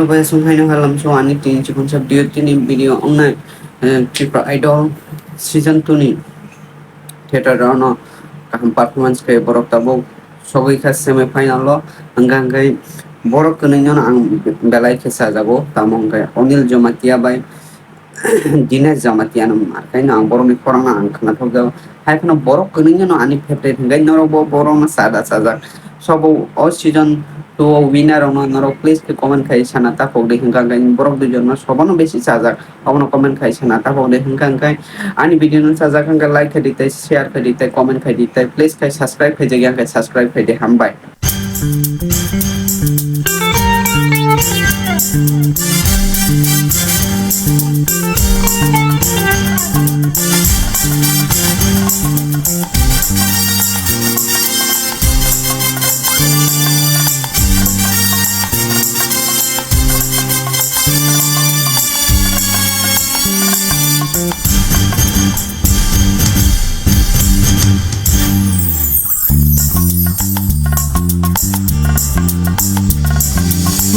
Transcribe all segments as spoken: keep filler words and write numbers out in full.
Bai sung haino halam so ani tin chikon sa video tini video ongnai, eh, Tripura Idol season two ni theater round no kaham performance khe borok tabuk sogwi kha semi final o, hwnkha hwnkhe borok kwnwi no ang belai khe chajago, tamo hwnkhe Anil Jamatia bai Dinesh Jamatia no mar khe no ang borokni khorang no ang khna thok jago. Hai phano borok kwnwi no ani favorite hwnkhe norok bo borok no chada chajak. Sobo o season two o winner rok no norok please khe comment khai sana takhok di, hwnkha hwnkhe borok dui jon no sobo no besi chajak. Obono comment khai sana takhok de, hwnkha hwnkhe ani video no chajak hwnkhe like khai di tei, share khai di tei, comment khai di tei, please khai subscribe khai jagya hwnkhe subscribe khai di, hambai.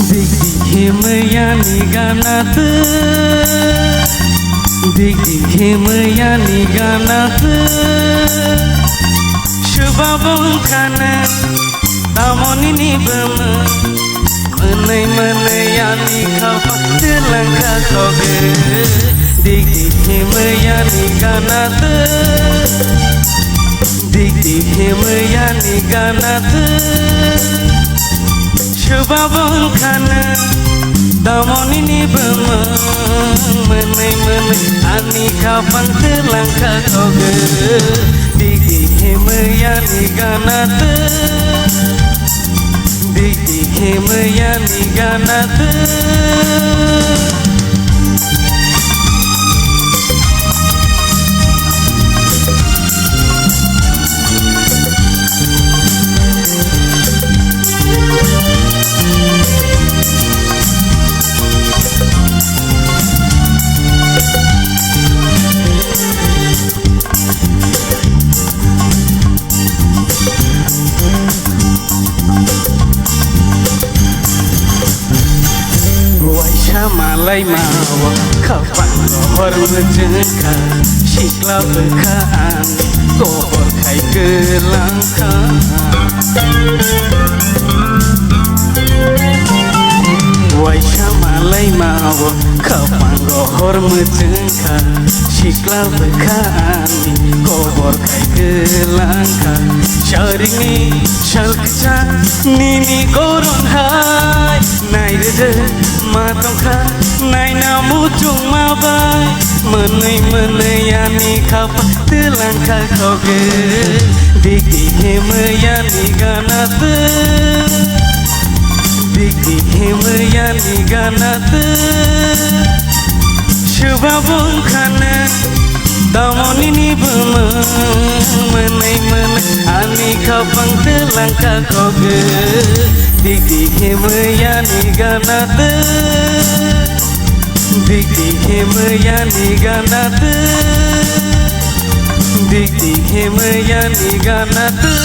Dik dik himyani gana twi, dik dik himyani gana twi, swbabwng khana tamoni ni bwmwng. Mwnwi mwnwi ani khapang twlang kha khogwi, dik dik himwi ani gana twi, dik dik himwi ani gana twi. Swbabwng khana tamoni ni bwmwng, mwnwi mwnwi ani khapang twlang kha khogwi, dik dik himwi ani gana twi. Dik dik himwi ani gana twi. Waisa malai mao khapang rohor mwchwng kha, sikla bwkha ang kobor khai kwlang kha. Waisa malai mao khapang rohor mwchwng kha, sikla bwkha ani kobor khai kwlang kha. Saringni sal kwchang nini goron hai, nai rwdi ma tong kha, naina muchungma bai. Mwnwi mwnwi ani khapang twlang kha khogwi, dik dik himwi ani gana twi. Dik dik himwi ani gana twi. Swbabwng khana tamoni ni bwmwng, mwnwi mwnwi ani khapang twlang kha khogwi, dik dik himwi ani gana twi. Dik dik himwi ani gana twi. Dik dik himwi ani gana twi.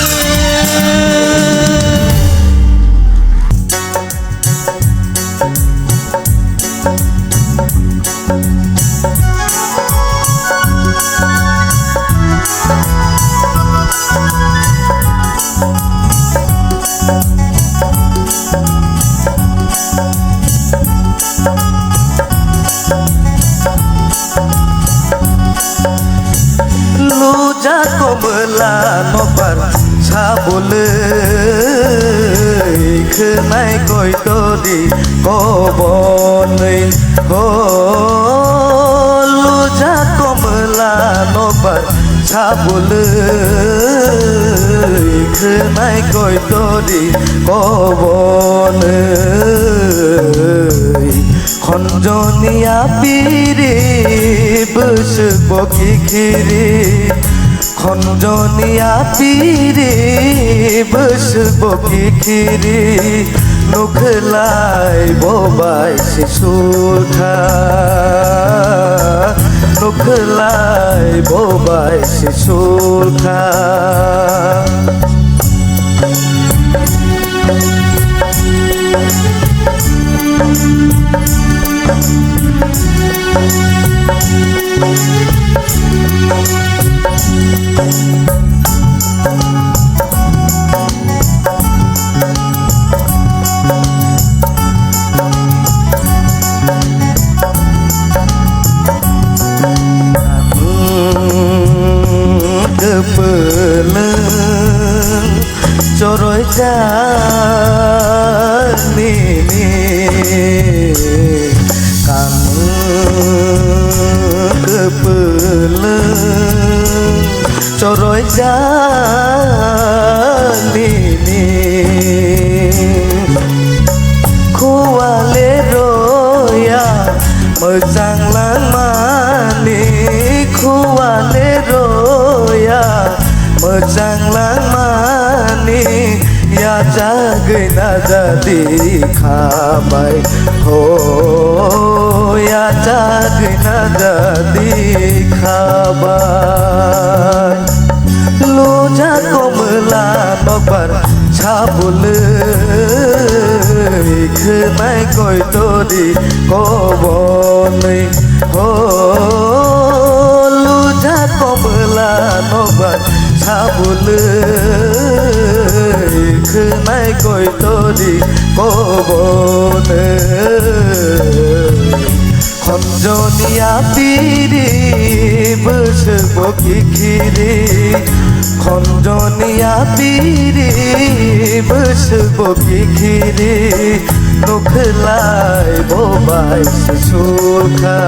Luja komla nokbar sabulwi khwnai koitori kobonwi ho. Luja komla nokbar sabulwi khwnai koitori kobonwi. Khonjoni apiri bwswk bo kikhiri. Khonjoni apiri bwswk bo kikhiri. Nukhlai bo bai se sulkha. Nukhlai bo bai se sulkha. Mwchang langmani khuale roya, mwchang langmani yachagwi najadi khabai, ho yachagwi najadi khabai. Luja komla nokbar sabulwi khwnai koitori kobonwi. Ho luja komla nokbar sabulwi khwnai koitori kobonwi. Khonjoni yapiri bwswk bo kikhiri, khonjoni yapiri bwswk bo kikhiri, nukhlai bo bai se sulkha,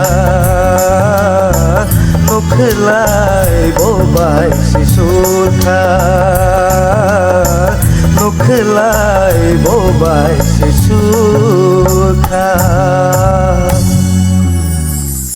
nukhlai bo bai se sulkha, nukhlai bo bai se sulkha.